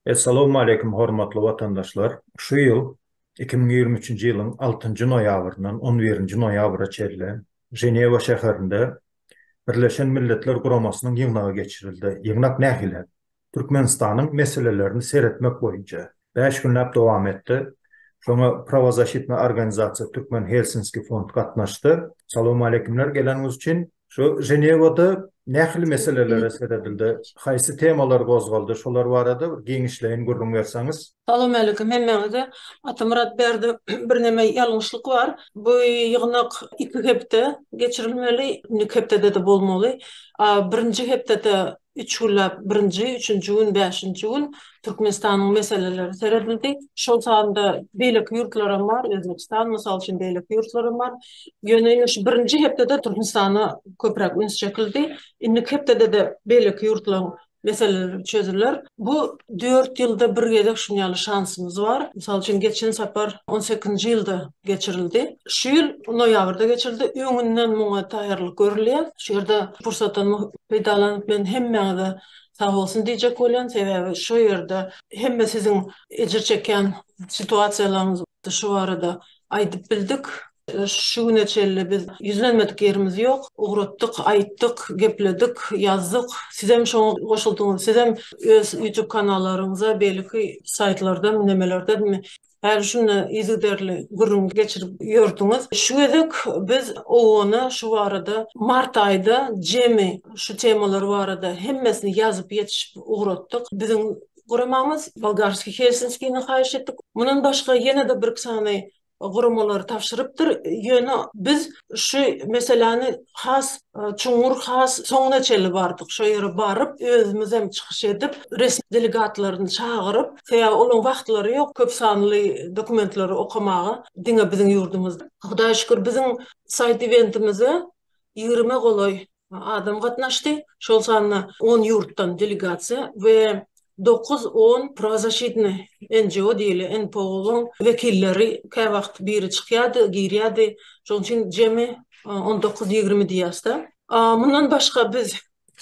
Essalawmaleýkim hormatly watandaşlar! Şu ýyl 2023-nji ýylyň altynjy noýabryndan on birinji noýabra çenli Ženewa şäherinde Birleşen Milletler Guramasynyň ýygnagy geçirildi. Ýygnak nähili? Türkmenistanyň meselelerini seretmek boýunça bäş günläp dowam etdi. Şoňa prawozaşitna organizasiýa Türkmen Helsinski fond gatnaşdy. Salowmaleýkimler geleniňiz üçin. Şu Ženewada nähili meselelere seredildi? Haýsy temalar gozgaldy? Şolar barada bir giňişleýin gürrüň berseňiz. Salowmaleýkim hemmäňize. Atamyrat bärde birneme ýalňyşlyk bar. Bu ýygnak iki hepde geçirilmeli, indiki hepdede-de bolmaly. A birinji hepdede Üç günläp birinji, üçünji gün, bäşinji gün Türkmenistanyň meseleleri seredildi. Şol sanda beýleki ýurtlaram bar, Özbegistan, mysal üçin, beýleki ýurtlaram bar. Ýöne ine şu birinji hepdede Türkmenistana köpräk üns çekildi. Indiki hepdede-de beýleki ýurtlaryň meseleleri çözüler. Bu dört ýylda bir gezek şunuň ýaly şansymyz bar. Mysal üçin, geçen sapar on sekizinji ýylda geçirildi. Şu ýyl noýabrda geçirildi. Öňünden muňa taýýarlyk görülýär. Şu ýerde pursatdan peýdalanyp men hemmäňize sag bolsun diýjek bolýan. Sebäbi şu ýerde hemme siziň ejir çekýän situasiýalaryňyz şu barada aýdyp bildik. Şu güne çenli biz ýüzlenmedik ýerimiz ýok. Ugratdyk, aýtdyk, gepledik, ýazdyk. Sizem şoňa goşuldyňyz. Sizem öz YouTube kanallaryňyza, beýleki saýtlardan, nemelerden Häli şunda yzygiderli gürrüň geçirip ýördüňiz. Şu gezek biz OON-a şu barada mart aýda jemi şu temalar barada hemmesini ýazyp ýetişip ugratdyk. Biziň guramamyz Bolgarskiý Helsinskini haýyş etdik. Mundan başga ýene-de birki sany guramalary tabşyrypdyr. Ýöne biz şu meseläni has çuňňur, has soňuna çenli bardyk. Şo ýere baryp, özümizem çykyş edip, resmi delegatlaryny çagyryp, sebäbi olaryň wagtlary ýok köp sanly dokumentleri okamaga, diňe biziň ýurdumyzda. Hudaýa şükür, biziň saýt-iwentimize ýigrimä golaý adam gatnaşdy, şol sanda on ýurtdan delegasiýa we dokuz-on prawozaşitnyý NGO diýeli, NPO-laryň wekilleri, käwagt biri çykýardy, girýärdi, şonuň üçin jemi on dokuz-ýigrimi diýýäs-de. Mundan başga biz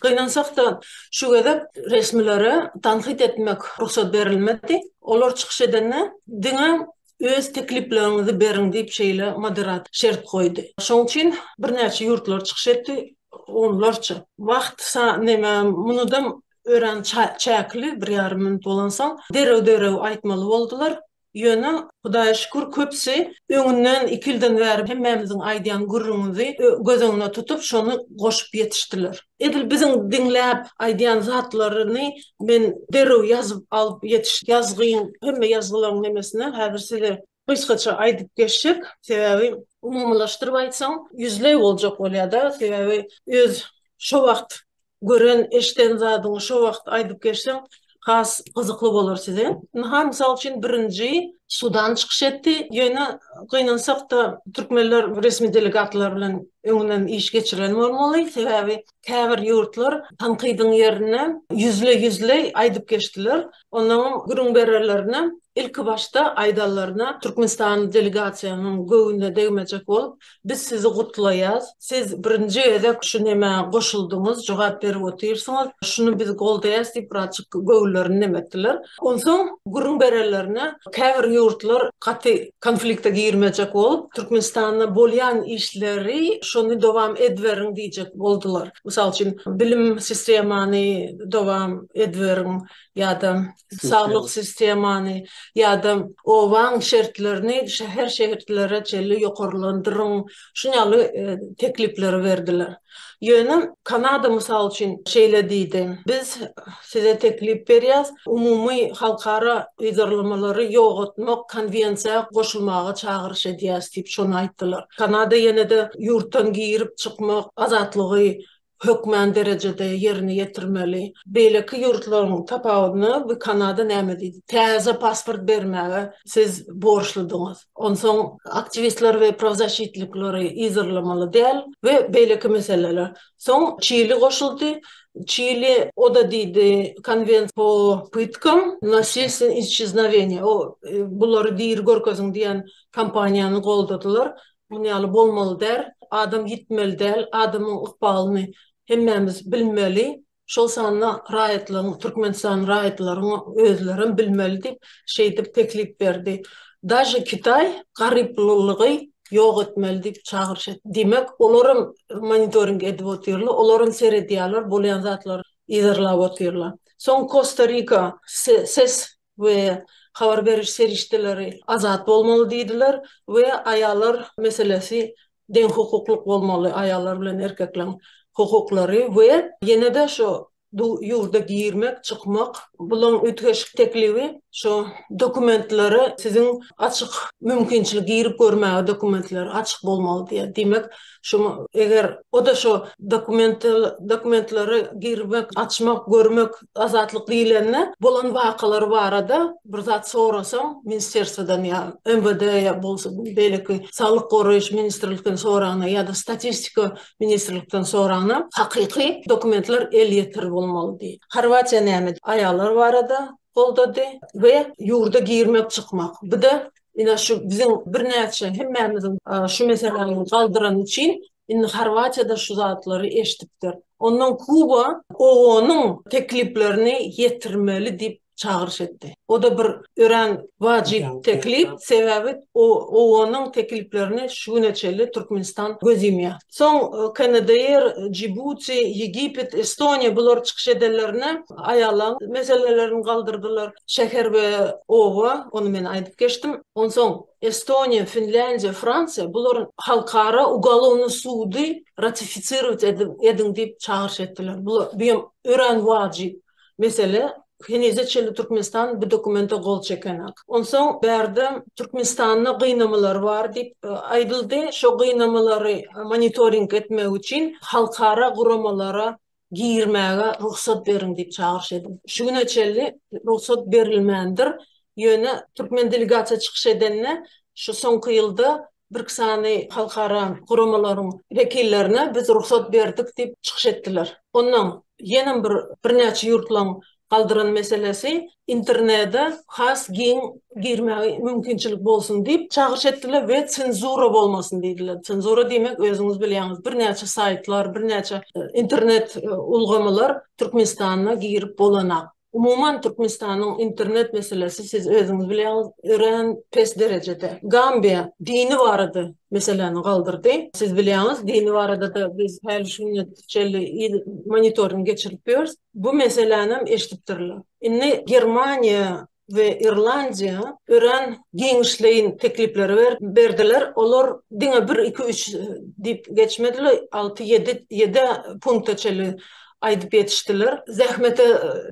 gynansak-da, şu gezek resmilere tankyt etmek rugsat berilmedi. Olar çykyş edende diňe öz teklipleriňizi beriň diýip şeýle moderator şert goýdy. Şonuň üçin birnäçe ýurtlar çykyş etdi, onlarça. Wagt sa neme munudam örän çäkli, bir ýarym minut bolansoň derrew-derrew aýtmaly boldular. Ýöne, Hudaýa şükür, köpüsi öňünden iki ýyldan bäri hemmämiziň aýdýan gürrüňimizi göz öňüne tutup, şony goşup ýetişdiler. Edil biziň diňläp aýdýan zatlaryny men derrew ýazyp alyp ýetiş ýazgyň hemme ýazgylaryň nemesine häzir size gysgaça aýdyp geçjek. Sebäbi umumylaşdyryp aýtsaň ýüzleý boljak bolýada, sebäbi öz şo wagt gören, eşden zadyňy şo wagt aýdyp geçseň has gyzykly bolar size. Ynha, mysal üçin, birinji Sudan çykyş etdi. Ýöne, gynansak-da, türkmenler resmi delegatlar bilen öňünden iş geçiren bolmaly. Sebäbi käbir ýurtlar tankydyň ýerine ýüzleý-ýüzleý aýdyp geçdiler. Onnoňam gürrüň bererlerine ilki başda aýdanlaryna Türkmenistan delegasiýanyň göwnüne degmejek bolup, Biz sizi gutlaýas. Siz birinji gezek şu nämä goşuldyňyz, jogap berip otyrsyňyz. Şuny biz goldaýas diýip birazjyk göwünlerini neme etdiler. Onsoň gürrüň berenlerine käbir ýurtlar gaty konflikte girmejek bolup, Türkmenistanda bolýan işleri şony dowam ediberiň diýjek boldular. Mysal üçin, bilim sistemany dowam ediberiň ýa-da saglyk sistemany ýa-da obaň şertlerini şäher şertlere çenli ýokarlandyryň, şuny ýaly teklipleri berdiler. Ýöne Kanada mysal üçin şeýle diýdi, biz size teklip berýäs, umumy halkara yzarlamalary ýogatmak konwensiýa goşulmaga çagyryş edýäs diýip şony aýtdylar. Kanada ýene-de ýurtdan girip çykmak azatlygy hökmän derejede ýerine ýetirmeli. Beýleki ýurtlaryň tapawudyna bu Kanada näme diýdi? Täze pasport bermäge siz borçludyňyz. Onsoň aktiwistleri we prawzaşitlikleri yzarlamaly däl we beýleki meseleler. Soň Çili goşuldy. Çili o-da diýdi konwensiýa po pytkam nasilstwen isçeznoweniýa o bulary diri görkeziň diýen kampaniýany goldadylar. Muny ýaly bolmaly däl. Adam ýitmeli däl. Adamyň ykbalyny hemmämiz bilmeli. Şol sanda raýatlaryň, Türkmenistan raýatlaryň özlerem bilmeli diýip, şeýdip teklip berdi. Daže Kitaý garyplylygy ýok etmeli diýip çagyryş etdi. Diýmek, olaram monitoring edip otyrlar, olaram seredýärler, bolýan zatlary yzarlap otyrlar. Soň Kosta Rika ses we habar beriş serişdeleri azat bolmaly diýdiler we aýallar meselesi deňhukuklyk bolmaly aýallar bilen erkekleň hukuklary we ýene-de şu ýurda girmek çykmak bulaň üýtgeşik teklibi şu dokumentlere siziň açyk mümkinçilik girip görmäge dokumentler açyk bolmaly diýýär diýmek şu eger o-da şu dokument dokumentlere girmek açmak görmek Azatlyk diýlende, bolan wakalar barada bir zat sorasaň, ministerstwodan ýa MWD ýa bolsa beýleki saglyk goraýyş ministrlikden soraňda ýa-da statistika ministrlikden soraňda, hakyky dokumentler elýeter bolmaly diýip. Horwatiýa näme aýallar barada goldady we ýurda girmek çykmak. Bu-da ine şu biziň birnäçe hemmämiziň şu meseläni galdyrany üçin Indi Horwatiýada şu zatlary eşidipdir. Ondan Kuba OON-yň tekliplerini ýetirmeli diýip çagyryş etdi. O-da bir örän wajyp teklip, sebäbi OON-yň tekliplerini şu güne çenli Türkmenistan göz ýumýar. Soň KNDR, Jibuti, Ýegipet, Estoniýa bular çykyş edenlerinde aýallaryň meselelerini galdyrdylar. Şäher we oba, ony men aýdyp geçdim. Onsoň Estoniýa, Finlýandiýa, Fransiýa bular halkara ugalowny sudy ratifisirowat ediň diýip çagyryş etdiler. Bu hem örän wajyp mesele. Henize çenli Türkmenistan bu dokumente gol çekenak. Onsoň bärde Türkmenistanda gynamalar bar diýip aýdyldy. Şo gynamalary monitoring etmek üçin halkara guramalara girmäge rugsat beriň diýip çagyryş edildi. Şu güne çenli rugsat berilmändir. Ýöne türkmen delegasiýa çykyş edende şu soňky ýylda birki sany halkara guramalaryň wekillerine biz rugsat berdik diýip çykyş etdiler. Ondan ýenem bir birnäçe ýurtlaryň galdyran meselesi internede has giň girmäge mümkinçilik bolsun diýip çagyryş etdiler we senzura bolmasyn diýdiler. Senzura diýmek özüňiz bilýäňiz birnäçe saýtlar, birnäçe internet ulgamylar Türkmenistanda girip bolanak. Umuman Türkmenistanyň internet meselesi siz özüňiz bilýäňiz örän pes derejede. Gambiýa dini barada meseläni galdyrdy. Siz bilýäňiz dini barada-da biz häli şu güne çenli monitoring geçirip ýörüs. Bu meselänem eşidipdirler. Indi Germaniýa we Irlandiýa örän giňişleýin teklipleri berdiler. Olar diňe bir, iki, üç diýip geçmediler, alty, ýedi, ýedi punkta çenli aýdyp ýetişdiler. Zähmete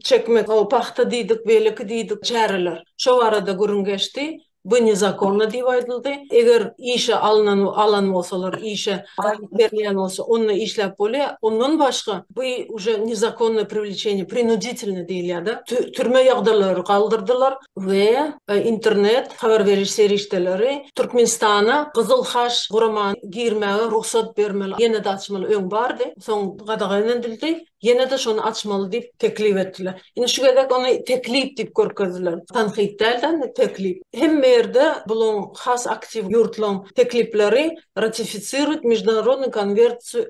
çekmek, pagta diýdik, beýleki diýdik çäreler. Şo barada gürrüň geçdi. Bu nezakonno diýip aýdyldy. Eger işe alnan alan bolsalar, işe berilýän bolsa, onda işläp bolýar. Ondan başga bu uje nezakonnoe priwleçeniýe, prinuditelno diýilýär-de. Türme ýagdaýlary galdyrdylar we internet habar beriş serişdeleri Türkmenistana Gyzyl Haç guramany girmäge rugsat bermeli. Ýene-de açmaly öň bardy, soň gadagan edildi. Ýene-de şony açmaly diýip teklip etdiler. Indi şu gezek ony teklip diýip görkezdiler. Tankyt däl-de, teklip. Hemme ýerde bulaň has aktiw ýurtlaň teklipleri ratifisirowat Международный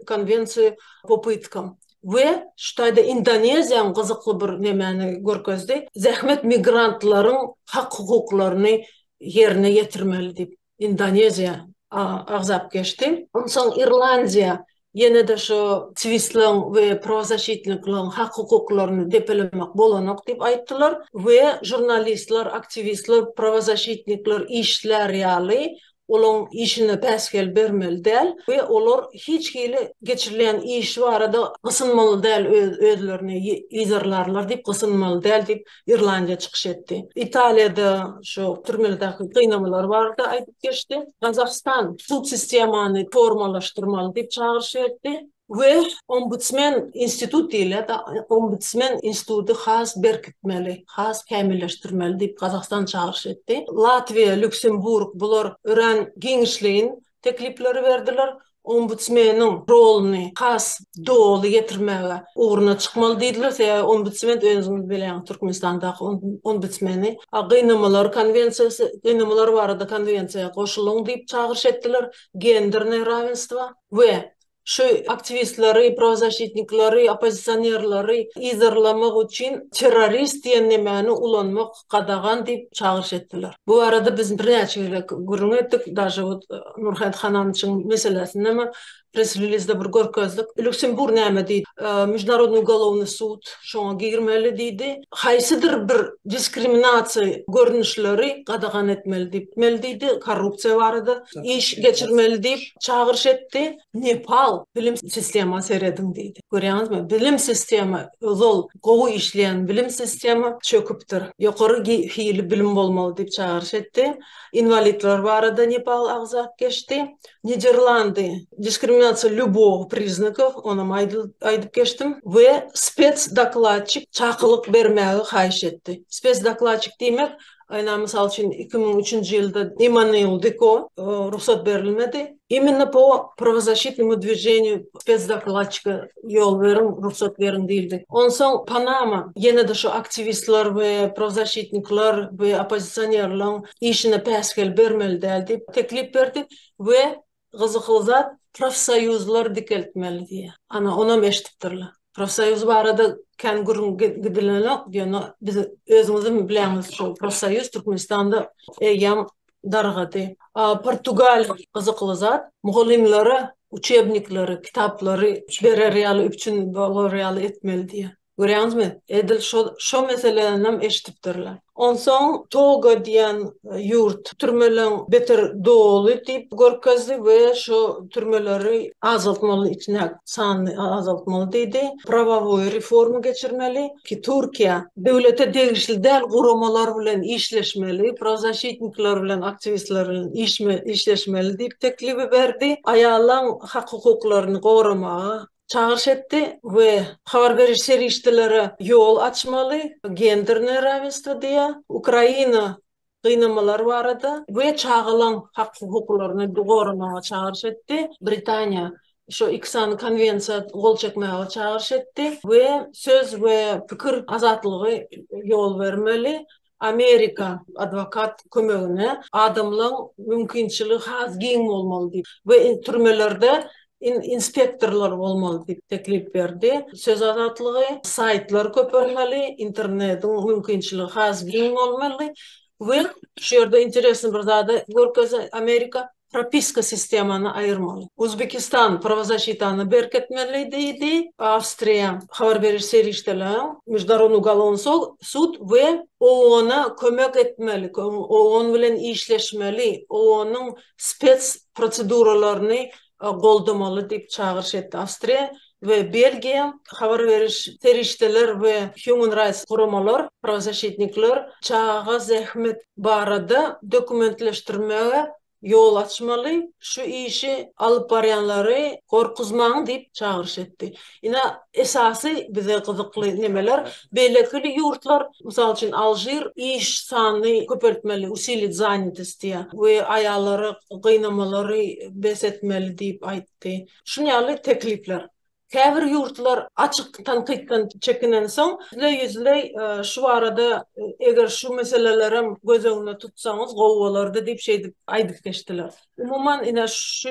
konwensiýu po pytkam. We şu taýda Indoneziýaň gyzykly bir nemäni görkezdi. Zähmet migrantlaryň hak-hukuklaryny ýerine ýetirmeli diýip. Indoneziýa agzap geçdi. Onsoň Irlandiýa ýene-de şu aktiwistleriň we prawozaşitnikleriň hak-hukuklaryny depelemek bolanok diýip aýtdylar we žurnalistler, aktiwistler, prawozaşitnikler işlär ýaly olaň işine päsgel bermeli däl we olar hiç hili geçirilýän iş barada gysynmaly däl özlerini yzarlarlar diýip gysynmaly däl diýip Irlandiýa çykyş etdi. Italiýada şu türmelerdäki gynamalar barada aýdyp geçdi. Gazagystan sud sistemany formalaşdyrmaly diýip çagyryş berdi we ombudsmen institut diýilýär, ombudsmen instituty has berkitmeli, has kämilleşdirmeli diýip Gazagystan çagyryş etdi. Latwiýa, Lýuksemburg bular örän giňişleýin teklipleri berdiler. Ombudsmeniň roluny has doly ýetirmäge ugruna çykmaly diýdiler. Sebäbi ombudsmen özüňiz bilýäňiz Türkmenistandaky ombudsmeni gynamalar konwensiýasy, gynamalar barada konwensiýa goşulyň diýip çagyryş etdiler. Gendernoe rawenstwo we. Şu aktiwistleri, prawozasşitnikleri, oppozisionerleri yzarlamak üçin terrorist diýen nemäni ulanmak gadagan diýip çagyryş etdiler. Bu barada biz birnäçe gezek gürrüň etdik, daže wot Nurhayat Hananyçyň meselesindem press-relizde bir görkezdik. Lýuksemburg näme diýdi? Mežnarodnyý ugolovnyý sud şoňa girmeli diýdi. Haýsydyr bir diskriminasiýa görnüşleri gadagan etmeli diýip, meli diýdi. Korrupsiýa barada iş geçirmeli diýip çagyryş etdi. Nepal bilim sistema serediň diýdi. Görýäňizmi? Bilim sistema ozal gowy işleýän bilim sistema çöküpdir. Ýokary hili bilim bolmaly diýip çagyryş etdi. Inwalidler barada Nepal agzap geçdi. Niderlandy diskriminasiýa lýubogo priznakow, onam aýdyp geçdim, we spes dokladçik çakylyk bermäge haýyş etdi. Spes dokladçik diýmek, ýa mysal üçin 2003-nji ýylda Immanuel Diko rugsat berilmedi. Imенно po prawozasşitnomu dwiženiýu spes dokladçika ýol beriň, rugsat beriň diýildi. Onsoň Panama ýene-de şu aktiwistler we prawozasşitnikler we oppozisionerleň işine päsgel bermeli däl diýip teklip berdi we gyzykly zat profsoýuzlar dikeltmeli diýýär. Ana onam eşidipdirler. Profsoýuz barada kän gürrüň gidilenok, ýöne biz özüňizem bilýäňiz şol profsoýuz Türkmenistanda eýýäm dargady. Portugaliýa gyzykly zat mugallymlara uçebnikleri, kitaplary berer ýaly üpjün bolar ýaly etmeli diýýär. Görýäňizmi? Edil şo şo meselänem eşidipdirler. Onsoň Togo diýen ýurt türmeleň beter doly diýip görkezdi we şo türmeleri azaltmaly, içindäki sanyny azaltmaly diýdi. Prawowoý reforma geçirmeli. Ki Türkiýe döwlete degişli däl guramalar bilen işleşmeli, prawzaşitnikler bilen, aktiwistler bilen işleşmeli diýip teklibi berdi. Aýallaň hak-hukuklaryny goramaga çagyryş etdi we habar beriş serişdelere ýol açmaly, gendernoe rawenstwo diýýär, Ukraina gynamalar barada we çagalaň hak-hukuklaryny goramaga çagyryş etdi, Britaniýa şu iki sany konwensiýa gol çekmäge çagyryş etdi we söz we pikir azatlygy ýol bermeli, Amerika adwokat kömegine adamlaň mümkinçiligi has giň bolmaly diýip we türmelerde inspektorlar bolmaly diýip teklip berdi. Söz azatlygy, saýtlar köpelmeli, internetiň mümkinçiligi has giň bolmaly we şu ýerde interesny bir zady görkezdi Amerika, propiska sistemany aýyrmaly. Uzbekistan prawozaşitany berk etmeli diýdi. Awstriýa habar beriş serişdeleriň Mežnarodnyý ugolovnyý sud we OON-a kömek etmeli, OON bilen işleşmeli, OON-yň spes proseduralaryny goldamaly diýip çagyryş etdi Awstriýa we Belgiýa habar beriş serişdeler we human rights guramalar, prawozaşitnikler çaga zähmet barada dokumentleşdirmege ýol açmaly, şu işi alyp barýanlary gorkuzmaň diýip çagyryş etdi. Ine, esasy bize gyzykly nemeler. Beýlekili ýurtlar, mysal üçin, Alžir iş sanyny köpeltmeli, usilit zanitost diýýär we aýallary gynamalary bes etmeli diýip aýtdy. Şuny ýaly teklipler. Käbir ýurtlar açyk tankytdan çekinensoň, ýüzleý-ýüzleý şu barada eger şu meselelerem göz öňünde tutsaňyz gowy bolardy diýip şeýdip aýdyp geçdiler. Umuman ine şu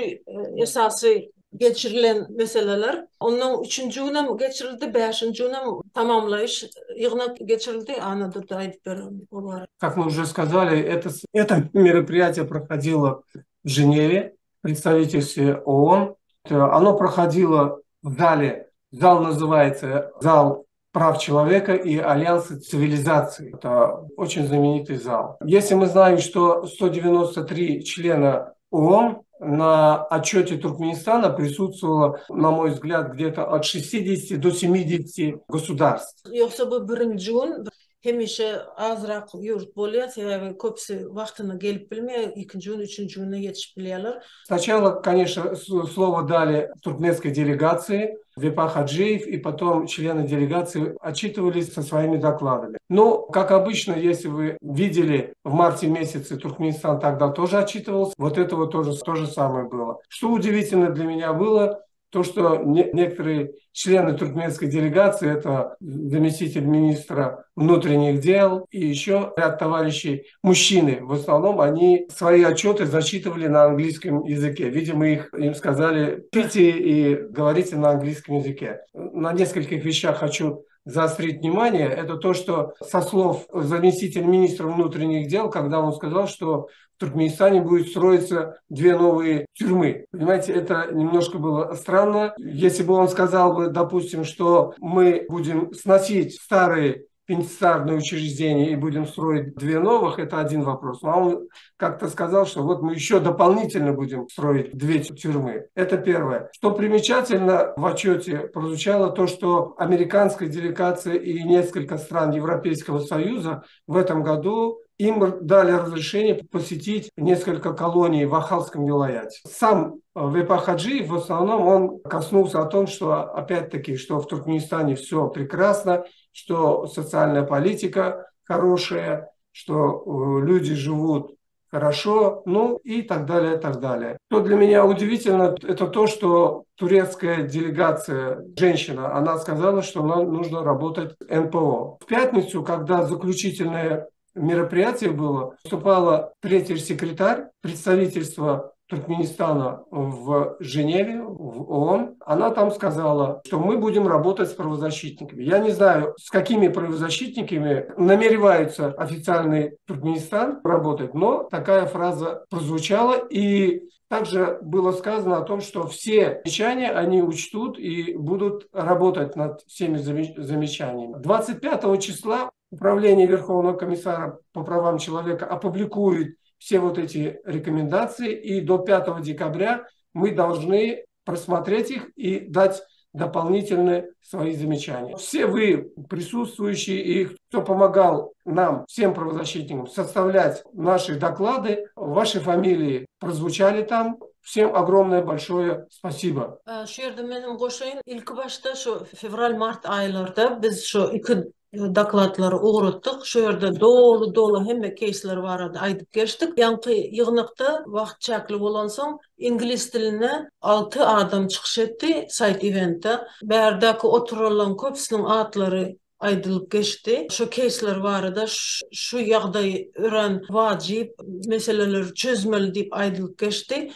esasy geçirilen meseleler. Ondan üçünji günem geçirildi, bäşinji günem tamamlaýyş ýygnak geçirildi. Annadurdy aýdyp berer o barada. Как мы уже сказали, это, это мероприятие проходило в Женеве, в представительстве ООН. Оно проходило в зале, зал называется «Зал прав человека и Альянса цивилизации». Это очень знаменитый зал. Если мы знаем, что 193 члена ООН на отчете Туркменистана присутствовало, на мой взгляд, где-то от 60 до 70 государств. Ýogsa bu birinji gün hemişe azrak ýurt bolýar, sebäbi köpüsi wagtynda gelip bilmeýär, ikinji gün, üçünji günde ýetişip bilýärler. Сначала, конечно, слово дали туркменской делегации, Вепа Хаджиев и потом члены делегации отчитывались со своими докладами. Но, как обычно, если вы видели, в марте месяце Туркменистан тогда тоже отчитывался, вот это вот тоже то же самое было. Что удивительно для меня было, То, что некоторые члены туркменской делегации, это заместитель министра внутренних дел и еще ряд товарищей, мужчины, в основном они свои отчеты зачитывали на английском языке. Видимо, их, им сказали, пейте и говорите на английском языке. На нескольких вещах хочу заострить внимание, это то, что со слов заместителя министра внутренних дел, когда он сказал, что в Туркменистане будет строиться две новые тюрьмы. Понимаете, это немножко было странно. Если бы он сказал бы, допустим, что мы будем сносить старые пенитенциарные учреждения и будем строить две новых, это один вопрос. Но он как-то сказал, что вот мы еще дополнительно будем строить две тюрьмы. Это первое. Что примечательно в отчете прозвучало то, что американская делегация и несколько стран Европейского Союза в этом году им дали разрешение посетить несколько колоний в Ахалском вилаяте. Сам Вепа Хаджиев в основном он коснулся о том, что опять-таки, что в Туркменистане все прекрасно, что социальная политика хорошая, что люди живут хорошо, ну и так далее, так далее. Что для меня удивительно, это то, что турецкая делегация, женщина, она сказала, что нам нужно работать НПО. В пятницу, когда заключительное мероприятие было, выступала третий секретарь представительства Туркменистана в Женеве, в ООН, она там сказала, что мы будем работать с правозащитниками. Я не знаю, с какими правозащитниками намеревается официальный Туркменистан работать, но такая фраза прозвучала, и также было сказано о том, что все замечания они учтут и будут работать над всеми замечаниями. 25 числа Управление Верховного комиссара по правам человека опубликует все вот эти рекомендации, и до 5 декабря мы должны просмотреть их и дать дополнительные свои замечания. Все вы, присутствующие, и кто помогал нам, всем правозащитникам, составлять наши доклады, ваши фамилии прозвучали там. Всем огромное большое спасибо. Şu ýerde menem goşaýyn. Ilki başda şu fewral-mart aýlarda biz şu iki dokladlary ugratdyk. Şu ýerde doly-doly hemme keýsler barada aýdyp geçdik. Ýaňky ýygnakda wagt çäkli bolansoň iňlis dilinde alty adam çykyş etdi saýt eventde. Bärdäki oturanlaryň köpüsiniň atlary aýdylyp geçdi. Şu keýsler barada şu ýagdaý örän wajyp meseleleri çözmeli diýip aýdylyp geçdi.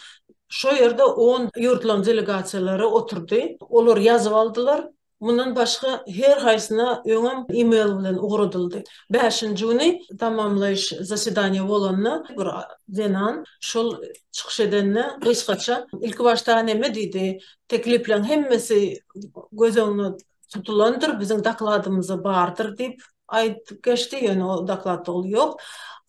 Şo ýerde on ýurtlaryň delegasiýalary oturdy. Olar ýazyp aldylar. Mundan başga her haýsyna öňem e-mail bilen ugradyldy. Bäşinji güni tamamlaýyş zasedaniýa bolanda bir zenan şol çykyş edende gysgaça ilki başda neme diýdi, teklipleriň hemmesi göz öňünde tutulandyr, biziň dokladymyzda bardyr diýip aýdyp geçdi, ýöne o dokladda ol ýok.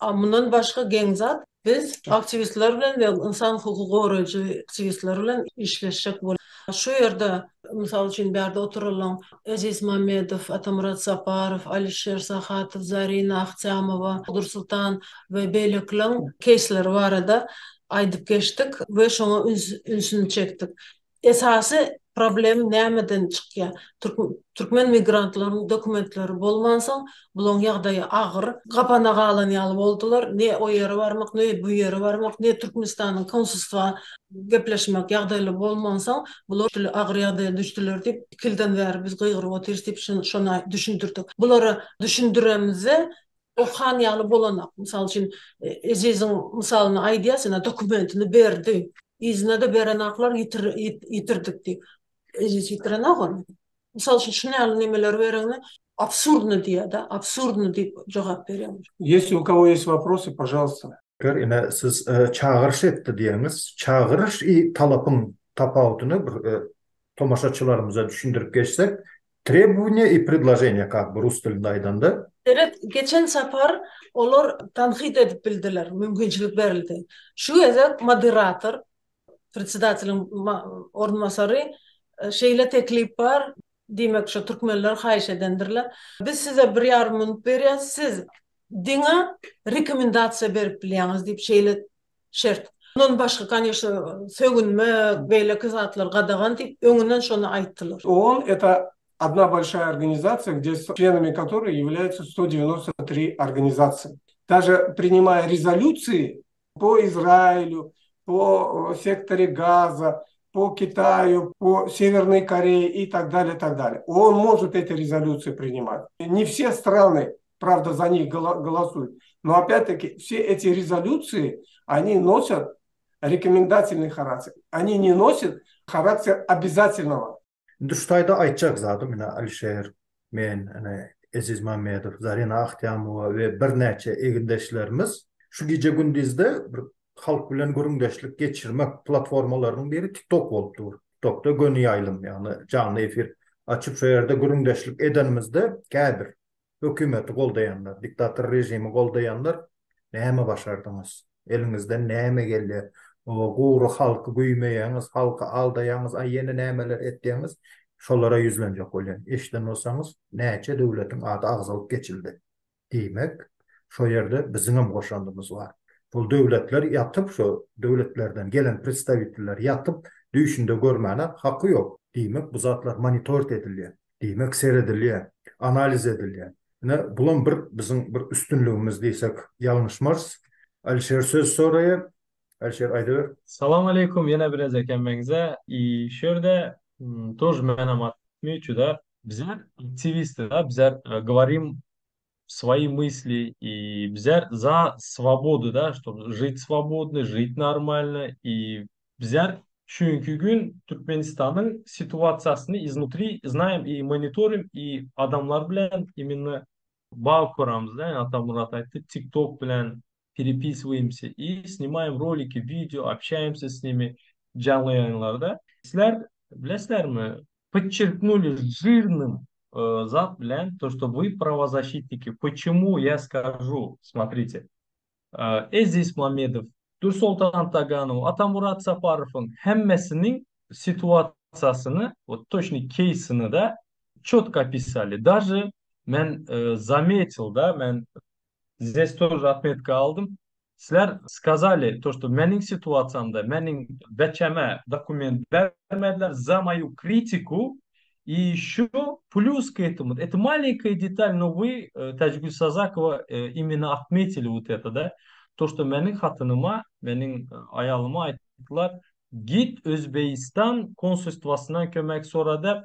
A mundan başga geň zat, biz aktiwistler bilen we ynsan hukugy goraýjy aktiwistler bilen işleşjek bol. Şu ýerde, mysal üçin, bärde oturanlaň Eziz Mamedow, Atamyrat Saparow, Alişer Sahatow, Zarina Ahtýamowa, Dursultan we beýlekileň keýsleri barada aýdyp geçdik we şoňa ünsüni çekdik. Esasy problem nämeden çykýar? Türkmen migrantlaryň dokumentleri bolmansoň, bulaň ýagdaýy agyr. Gapana galan ýaly boldular. Ne o ýere barmak, ne bu ýere barmak, ne Türkmenistanyň konsulstwa gepleşmek ýagdaýly bolmansoň, bular agyr ýagdaýa düşdüler diýip, iki ýyldan bäri biz gygyryp otyrys diýip, şony düşündirdik. Bulara düşündiremizde okan ýaly bolanok. Mysal üçin, Eziziň mysalyny aýdýas, ine dokumentini berdi. Yzyna-da berenaklar ýitirdik diýip. Eziz ýitirenok ony. Mysal üçin, şuny ýaly nemeleri bereňde absurdny diýýär-de, absurdny diýip jogap berýär. Если у кого есть вопросы, пожалуйста. Ine, siz çagyryş etdi diýeňiz. Çagyryş i talapyň tapawudyny bir tomaşaçylarymyza düşündirip geçsek, Trebowaniýe i predloženiýe kak by rus dilinde aýdanda. Seret, geçen sapar olar tankyt edip bildiler, mümkinçilik berildi. Şu gezek moderator, predsedateliň orunbasary şeýle teklip bar, diýmek şu türkmenler haýyş edendirler. Biz size bir ýarym minut berýäs, siz diňe rekomendasiýa berip bilýäňiz diýip şeýle şert. Mundan başga, koneşno, sögünmek, beýleki zatlar gadagan diýip, öňünden şony aýtdylar. ООН это одна большая организация, где членами которой являются 193 организации. Даже принимая резолюции по Израилю, по секторе Газа, по Китаю, по Северной Корее и так далее, так далее. ООН может эти резолюции принимать. Не все страны, правда, за них голосуют. Но опять-таки все эти резолюции, они носят рекомендательный характер. Они не носят характер обязательного. Indi şu taýda aýtjak zadym ine Alişer, men, ine Eziz Mammedow, Zarina Ahtiamowa we birnäçe egindeşlerimiz şu gije-gündizde bir halk bilen gürrüňdeşlik geçirmek platformalarynyň biri TikTok bolup dur. TikTokda göni ýaýlym, ýagny janly efir açyp şo ýerde gürrüňdeşlik edenimizde käbir hökümeti goldaýanlar, diktator režimi goldaýanlar näme başardyňyz? Eliňizden näme gelýär? Gury halky güýmeýäňiz, halky aldaýaňyz, aý ýene nämeler etýäňiz? Şolara ýüzlenjek bolýan. Eşiden bolsaňyz, näçe döwletiň ady agzalyp geçildi. Diýmek, şo ýerde biziňem goşandymyz bar. Şol döwletler ýatyp, şo döwletlerden gelen predstawiteller ýatyp, düýşünde görmäne haky ýok. Diýmek, bu zatlar monitorit edilýär. Diýmek, seredilýär, analiz edilýär. Ine, bulam bir biziň bir üstünligimiz diýsek, ýalňyşmarys. Alişer söz soraýar. Alişer, aýdyber. Salam aleýkum ýene bir gezek hemmäňize. I şu ýerde тоже menem отмечу da, bizler aktiwisty da, bizler govorim свои мысли и bizler za svobodu da, чтобы жить свободно, жить нормально и bizler şu günki gün Türkmenistanyň situasiýasyny iznutri znaем и monitorим и adamlar bilen именно bag kuramyz da, Atamyrat aýtdy, TikTok bilen переписываемся и снимаем ролики, видео, общаемся с ними janly ýaýynlarda. Sizler bilesizlermi, подчеркнули жирным zat bilen то, что вы правозащитники. Почему я скажу, смотрите. Eziz Mamedow, Dursoltan Taganow, Atamurat Saparowyň hemmesiniň situasiýasyny, вот точный keýsini da четко описали. Даже men заметил, да, men здесь тоже отметка aldym. Sizler сказали то, что meniň situasiýamda meniň beçeme dokument bermediler за мою критику. И еще плюс к этому, это маленькая деталь, но вы, Тажгуль Сазакова, именно отметили вот это, да, то, что meniň hatynyma, meniň aýalyma aýtdylar, git Özbegistan konsulstwasyndan kömek sora diýip,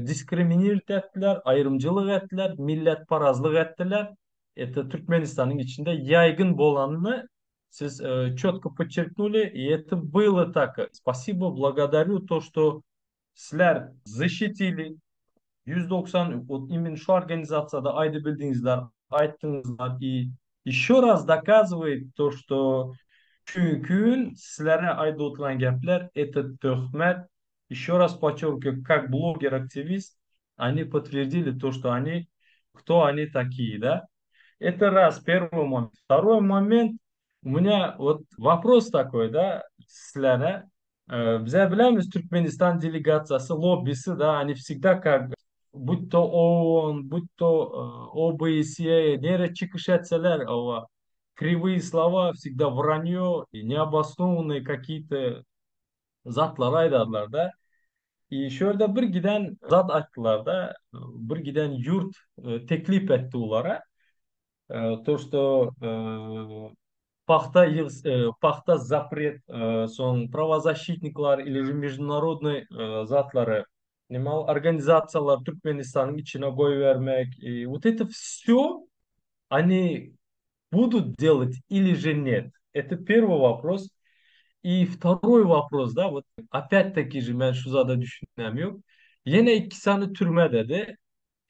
diskriminировать etdiler, aýrymçylyk etdiler, milletparazlyk etdiler. Это Türkmenistanyň içinde ýaýgyn bolanyny siz четко подчеркнули, и это было так. Спасибо, благодарю то, что sizler защитили 190, вот именно şu organizasiýada aýdyp bildiňizler, aýtdyňyzlar и еще раз доказывает то, что çünki sizlere aýdyp oturan gepler это töhmet. Еще раз подчеркиваю, как блогер-активист, они подтвердили то, что они, кто они такие, да? Это раз, первый момент. Второй момент, у меня вот вопрос такой, да, sizlere. Bize bilemiz Türkmenistan delegasiýasy, lobbisi, да, они всегда как, будь то ООН, будь то ОБСЕ, nere çykyş etseler, кривые слова, всегда вранье, и необоснованные какие-то zatlar aýdarlar da. И şu ýerde bir giden zat aýtdylar da, bir giden ýurt teklip etdi olara. То, что pagta pagta запрет, soň правозащитниклар или же международный zatlary neme organizasiýalar Türkmenistanyň içine goýbermek. И вот это все они будут делать или же нет? Это первый вопрос. И второй вопрос, да, вот опять-таки же men şu zada düşünem ýok. Ýene iki sany türme dedi.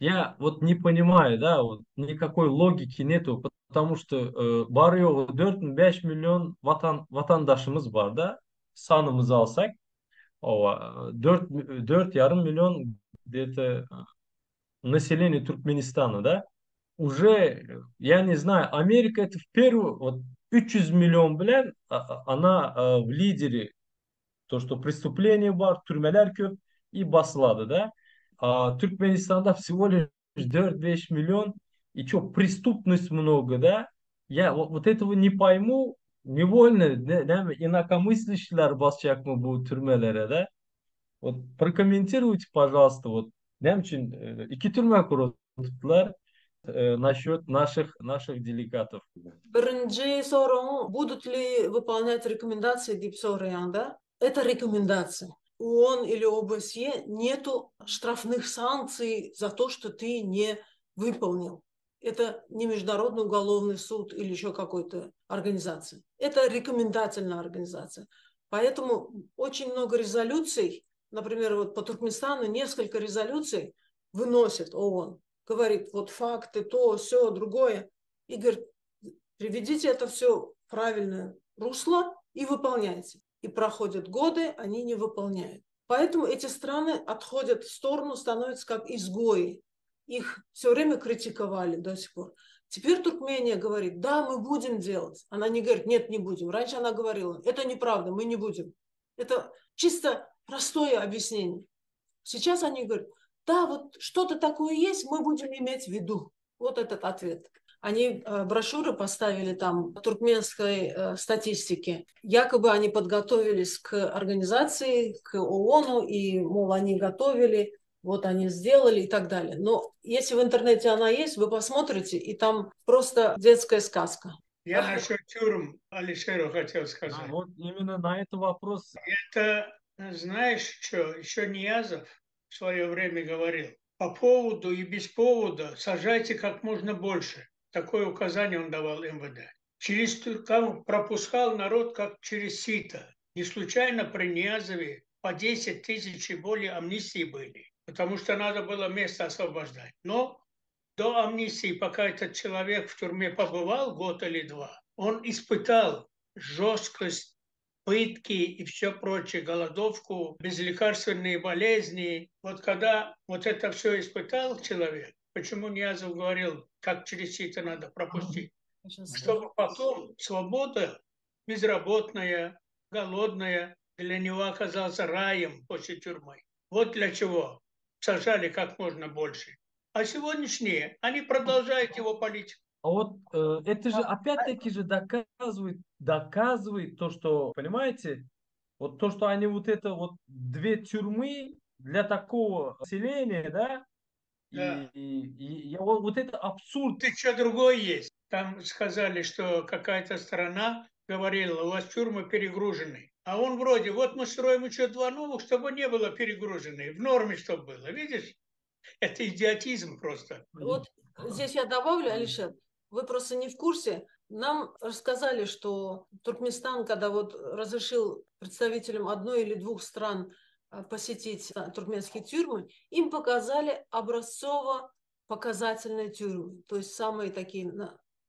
Я вот не понимаю, да, вот никакой логики нету, потому что bary ýogy 4-5 million watan watandaşymyz bar da, sanymyzy alsak, o 4 4 ýarym million где-то население Туркменистана, да, уже, я не знаю, Америка это в первую, вот 300 million bilen она в лидере, то, что преступление bar, türmeler köp и basylady, да. А Türkmenistanda всего лишь 4-5 million, и что, преступность много, да? Я вот, вот этого не пойму, невольно, да, инакомыслящийлер basjakmy bu türmelere, да? Вот прокомментируйте, пожалуйста, вот, näme üçin iki türme gurupdylar насчет наших наших делегатов. Birinji soragyň будут ли выполнять рекомендации diýip soraýaňda. Это рекомендация. ООН или ОБСЕ нету штрафных санкций за то, что ты не выполнил. Это не Международный уголовный суд или еще какой-то организация. Это рекомендательная организация. Поэтому очень много резолюций, например, вот по Туркменистану несколько резолюций выносит ООН. Говорит, вот факты, то, все, другое. И говорит, приведите это все в правильное русло и выполняйте. И проходят годы, они не выполняют. Поэтому эти страны отходят в сторону, становятся как изгои. Их все время критиковали до сих пор. Теперь Туркмения говорит, да, мы будем делать. Она не говорит, нет, не будем. Раньше она говорила, это неправда, мы не будем. Это чисто простое объяснение. Сейчас они говорят, да, вот что-то такое есть, мы будем иметь в виду. Вот этот ответ. Они э, брошюры поставили там туркменской э, статистики. Якобы они подготовились к организации, к ООНу, и, мол, они готовили, вот они сделали и так далее. Но если в интернете она есть, вы посмотрите, и там просто детская сказка. Я насчет тюрьм Алишеру хотел сказать. А вот именно на этот вопрос. Это, знаешь что, еще Ниязов в свое время говорил. По поводу и без повода сажайте как можно больше. Такое указание он давал МВД. Через там пропускал народ как через сито. Не случайно при Ниязове по 10 тысяч и более амнистии были, потому что надо было место освобождать. Но до амнистии, пока этот человек в тюрьме побывал год или два, он испытал жесткость, пытки и все прочее, голодовку, безлекарственные болезни. Вот когда вот это все испытал человек, почему Ниязов говорил, как через сито надо пропустить? Чтобы потом свобода безработная, голодная, для него оказался раем после тюрьмы. Вот для чего сажали как можно больше. А сегодняшние, они продолжают его политику. А вот э, это же опять-таки же доказывает, доказывает то, что, понимаете, вот то, что они вот это вот две тюрьмы для такого населения, да, Да. и, и, и я, вот, вот это абсурд. Тут еще другой есть. Там сказали, что какая-то страна говорила, у вас тюрьмы перегружены. А он вроде, вот мы строим еще два новых, чтобы не было перегружены, в норме чтобы было. Видишь? Это идиотизм просто. Вот здесь я добавлю, Алишер, вы просто не в курсе. Нам рассказали, что Туркменистан, когда вот разрешил представителям одной или двух стран а, посетить а, туркменские тюрьмы, им показали образцово-показательные тюрьмы. То есть самые такие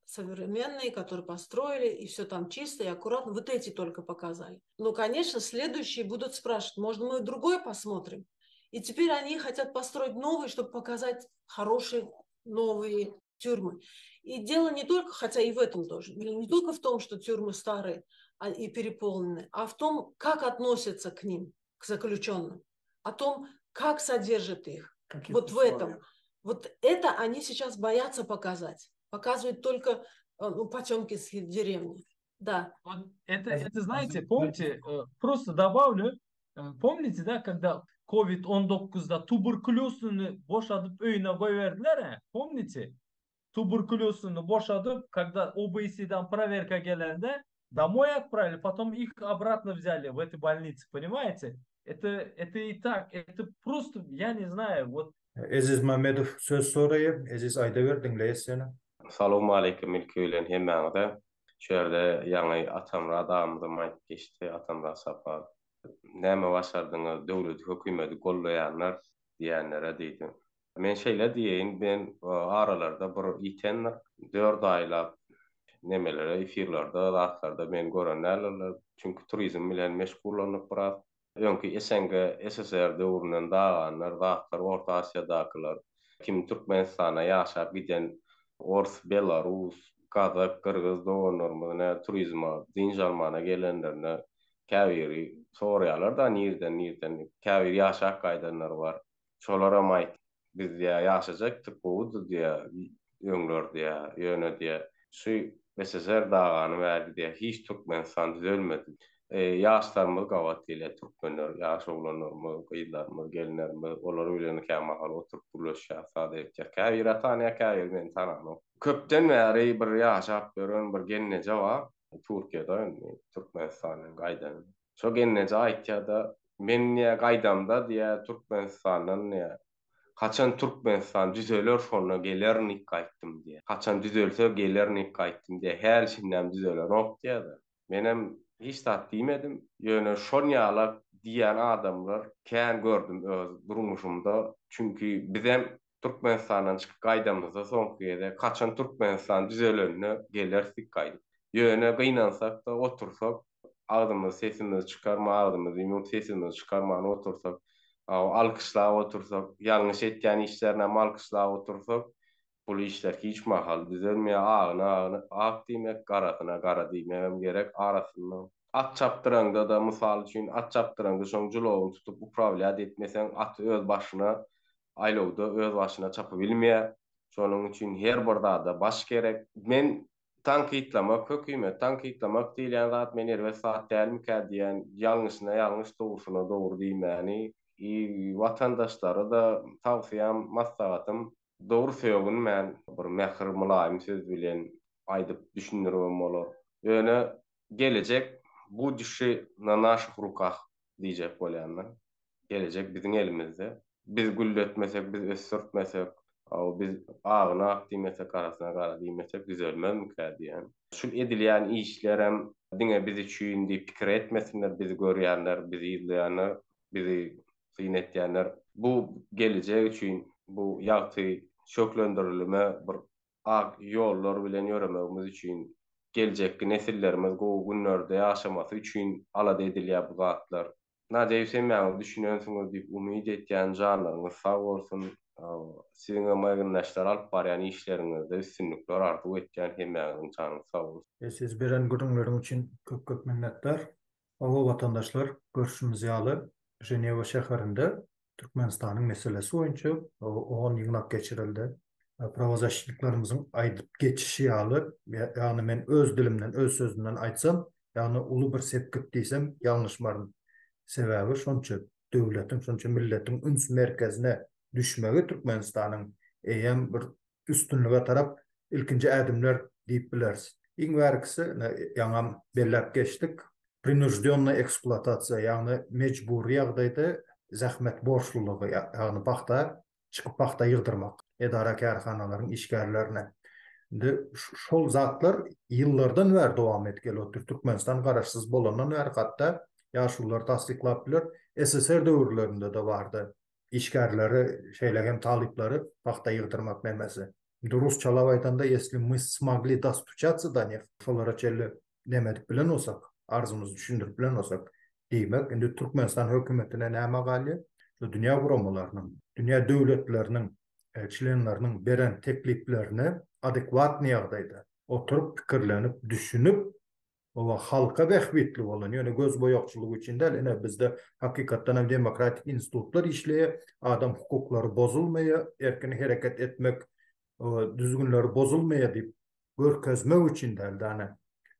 современные, которые построили, и все там чисто и аккуратно. Вот эти только показали. Но, конечно, следующие будут спрашивать, может, мы другой посмотрим? И теперь они хотят построить новые, чтобы показать хорошие новые тюрьмы. И дело не только, хотя и в этом тоже, не только в том, что тюрьмы старые а, и переполнены, а в том, как относятся к ним, к заключенным, о том, как содержат их. Каких вот в этом. условиях? Вот это они сейчас боятся показать. Показывают только э, ну, потемкинские деревни. Да. Вот это, это, знаете, помните, э, просто добавлю, э, помните, да, когда COVID-19-da tuberkulýozyny boşadyp öýüne goýberdiler, помните? Tuberkulýozyny boşadyp, когда ОБСЕ-den проверка gelende, домой отправили, потом их обратно взяли в этой больнице, понимаете? Это, это и так, это просто, я не знаю, вот Eziz Mamedow söz soraýar. Eziz aýdaber, diňleýäs seni. Salowmaleýkim ilki bilen hemmäňize. Şu ýerde ýaňy Atamyrat agamyzam aýdyp geçdi, Atamyrat Saparow. Näme başardyňyz, döwleti, hökümeti gollaýanlar diýenlere diýdi. Men şeýle diýeýin, men aralarda bir ýitendir, dört aýlap nemelere, efirlerde, zatlarda meni gören däldirler. Çünki turizm bilen meşgullandyk biraz. Öňki SNG, SSR döwründen daganlar, zatlar, Orta Aziýadakylar, kim Türkmenistana ýaşap giden ors, belarus, gazak, gyrgyz doganlarymyz nä turizme, dynç almana gelenlerine käbiri soraýarlar-da nirden, nirden diýip. Käbiri ýaşap gaýdanlar bar. Şolaram aýt, biz diýýär, ýaşajakdyk, gowudy diýýär, öňler diýýär, ýöne diýýär, şu SSR dagany bäri diýýär, hiç Türkmenistan düzelmedi. Ýaşlarymyz gabat gelýär, türkmenler, ýaş oglanlarymyz, gyzlarymyz, gelinlerimiz, olar bilen kämahal oturyp gürleşýäs, sada etýäs. Käbiri tanýar, käbiri meni tananok. Köpden bäri bir ýaşap ýören bir gelneje bar, Türkiýede indi, Türkmenistandan gaýdan. Şo gelneje aýtýa-da, men diýýä gaýdamda diýýä Türkmenistandan diýýä, haçan Türkmenistan düzeler şonda gelerin diýip gaýtdym diýýä. Haçan düzelse gelerin diýip gaýtdym diýýä, häli-şindem düzelenok diýýä-de. Menem hiç zat diýmedim, ýöne şon ýalak diýýän adamlar kän gördüm öz durmuşymda, çünki bizem Türkmenistandan çykyp gaýdamyzda soňky gezek haçan Türkmenistan düzelende geleris diýip gaýdyp. Ýöne gynansak-da otursak, agzymyzy sesimizi çykarman, agzymyzy ýumup sesimizi çykarman otursak, alkyşlap otursak, ýalňyş etýän işlerinem alkyşlap otursak, bul işler hiç mahal düzelmeýär. Agyna agyna ak diýmek, garasyna gara diýmegem gerek arasynda. At çapdyraňda-da, mysal üçin, at çapdyraňda şoň jylawyny tutup uprawlýat etmeseň, at öz başyna aýlawda öz başyna çapybilmeýär. Şonuň üçin her bir zada baş gerek. Men tankytlamak, hökümet tankytlamak diýilýän zat men erbet zat dälmikä diýýän, ýalňyşyna ýalňyş, dogrusyna dogry diýmäni i watandaşlara-da tawsyýam, maslahatym dogry sögünmän, bir mähir, mylaýym söz bilen aýdyp düşündiribem bolar. Ýöne gelejek buduşi na naşih rukah diýjek bolýan men. Gelejek biziň elimizde. Biz gülletmesek, biz ösdürtmesek, biz agyna ak diýmesek, garasyna gara diýmesek düzelmezmikä diýýän. Şu edilýän işlerem diňe biz üçin diýip pikir etmesinler bizi görýänler, bizi yzlaýanlar, bizi syn etýänler. Bu gelejek üçin bu ýagty şöhlendirilme bir ak ýollar bilen ýöremegimiz üçin, geljekki nesillerimiz gowy günlerde ýaşamasy üçin alada edilýär bu zatlar. Nadeýus hemmäňiz düşünensiňiz diýip umyt etýän janlaryňyz sag bolsun siziňem egindeşler alyp barýan işleriňizde üstünlikler arzuw etýän hemmäňiziň janyňyz sag bolsun. Eziz beren gürrüňleriň üçin köp köp minnetdar. Hawa watandaşlar görşümiz ýaly Ženewa şäherinde Türkmenistanyň meselesi boýunça on ýygnak geçirildi. Prawozaşitniklerimiziň aýdyp geçişi ýaly, ýagny men öz dilimden, öz sözümden aýtsam, ýagny uly bir sepgit diýsem ýalňyşmaryn. Sebäbi şonça döwletiň, şonça milletiň üns merkezine düşmegi Türkmenistanyň eýýäm bir üstünlige tarap ilkinji ädimler diýip bileris. Iň bärkisi, ine, ýaňam belläp geçdik, prinuždýonnaý ekspluatasiýa, ýagny mejbury ýagdaýda zähmet borçlulygy, ýagny pagta çykyp pagta ýygdyrmak edara-kärhanalaryň işgärlerine. Indi şol zatlar ýyllardan bäri dowam edip gelip otyr. Türkmenistan garaşsyz bolandan bäri hatda ýaşulular tassyklap biler, SSR döwürlerinde-de bardy. Işgärleri, şeýle hem talyplary pagta ýygdyrmak nemesi. Indi rusçalap aýdanda, ýesli my smogli dostuçatsy do nich, şolara çenli neme edip bilen bolsak, arzymyzy düşündirip bilen bolsak, diýmek, indi Türkmenistan hökümetine näme galýar? Şu dünýä guramalarynyň, dünýä döwletleriniň çlenleriniň beren tekliplerine adekwatnyý ýagdaýda oturyp, pikirlenip, düşünip, Oba halka bähbitli bolan, ýöne gözboýagçylyk üçin däl, ine bizde hakykatdan hem demokratik institutlar işleýär, adam hukuklary bozulmaýar, erkin hereket etmek düzgünleri bozulmaýar diýip görkezmek üçin däl-de, ane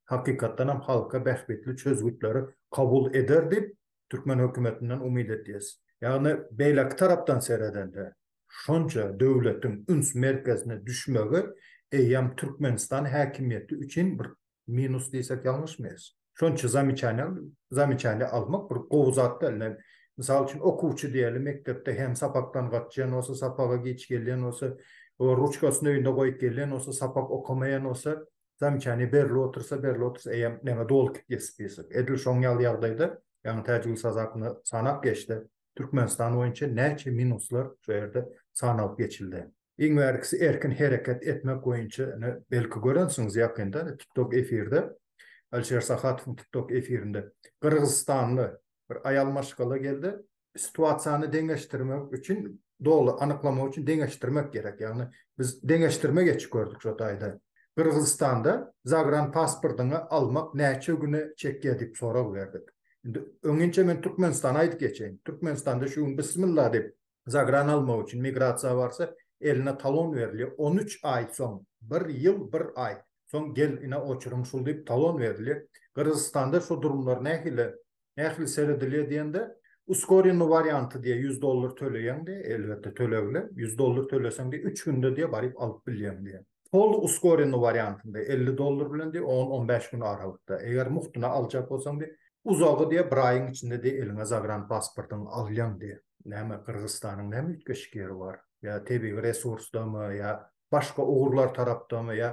hakykatdan hem halka bähbitli çözgütleri kabul eder diýip türkmen hökümetinden umyt edýäs. Ýagny beýleki tarapdan seredende şonça döwletiň üns merkezine düşmegi eýýäm Türkmenistan häkimiýeti üçin bir Minus diýsek ýalňyşmaýas. Şonça zameçaniýa zameçaniýa almak bir gowy zat däl. Ine, mysal üçin okuwçy diýeli mekdepde hem sapakdan gaçýan bolsa, sapaga giç gelýän bolsa, ruçkasyny öýünde goýup gelýän bolsa, sapak okamaýan bolsa, zameçaniýa berilip otursa, berilip otursa eýýäm näme doly gitýär spisok. Edil şoň ýaly ýagdaýda, ýagny Täjigül Sazakowna sanap geçdi. Türkmenistan boýunça näçe minuslar şu ýerde sanalyp geçildi. Iň bärkisi erkin hereket etmek boýunça ine belki görensiňiz ýakynda TikTok efirde Alişer Sahatowyň TikTok efirinde Gyrgyzystanly bir aýal maşgala geldi. Situasiýany deňeşdirmek üçin doly anyklamak üçin deňeşdirmek gerek. Ýagny biz deňeşdirme geçip gördük şo taýda. Gyrgyzystanda zagran pasportyňy almak näçe güne çekýär diýip sorag berdik. Indi öňinçe men Türkmenistany aýdyp geçeýin. Türkmenistanda şu gün bismillah diýip Zagran almak üçin migrasiýa barsa, eline talon berilýär. 13 aý soň, bir ýyl bir aý soň gel ine oçuryň şul diýip talon berilýär. Gyrgyzystanda şu durumlar nähili, nähili seredilýär diýende, uskoreniý warianty diýýär, 100 dollar töleýäň diýýär, elbetde tölegli, 100 dollar töleseň diýýär, üç günde diýýär baryp alyp bilýäň diýýär. Pol uskoreniý wariantynda 50 dollar bilen diýýär, on-on bäş gün aralykda. Eger muhtuna aljak bolsaň diýýär. Uzagy diýýär, bir aýyň içinde diýýär, eliňe zagran pasportyňy alýaň diýýär. Näme, Gyrgyzystanyň näme üýtgeşik ýeri bar? Ýa tebigy resursdamy, ýa başga ugurlar tarapdamy, ýa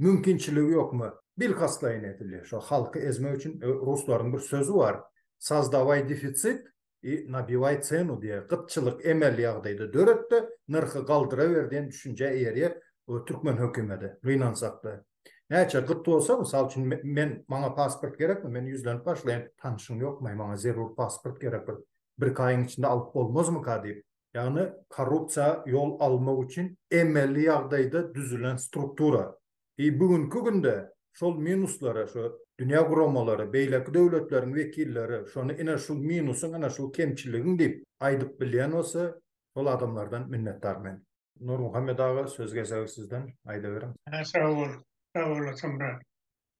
mümkinçiligi ýokmy? Bilkastlaýyn edilýär. Şo halky ezmek üçin ruslaryň bir sözi bar, Sozdaway defisit i nabiway cenu diýýär. Gytçylyk emeli ýagdaýda döret-de, nyrhy galdyraber diýen düşünjä eýerýär türkmen hökümedi, gynansakda. Näçe gyt bolsa, mysal üçin, men, maňa pasport gerekmi, men ýüzlenip başlaýan, tanşyň ýokmy, maňa zerur pasport gerek bir, birki aýyň içinde alyp bolmazmyka diýip. Ýagny korrupsiýa ýol almak üçin emeli ýagdaýda düzülen struktura. I bu günki günde şol minuslary şu dünýä guramalary, beýleki döwletleriň wekilleri şony ine şul minusyň, ine şul kemçiligiň diýip aýdyp bilýän bolsa, şol adamlardan minnetdar men. Nurmuhammet aga söz gezegi sizden, aýdaweriň. Hä sag bol, sag bol Atamyrat.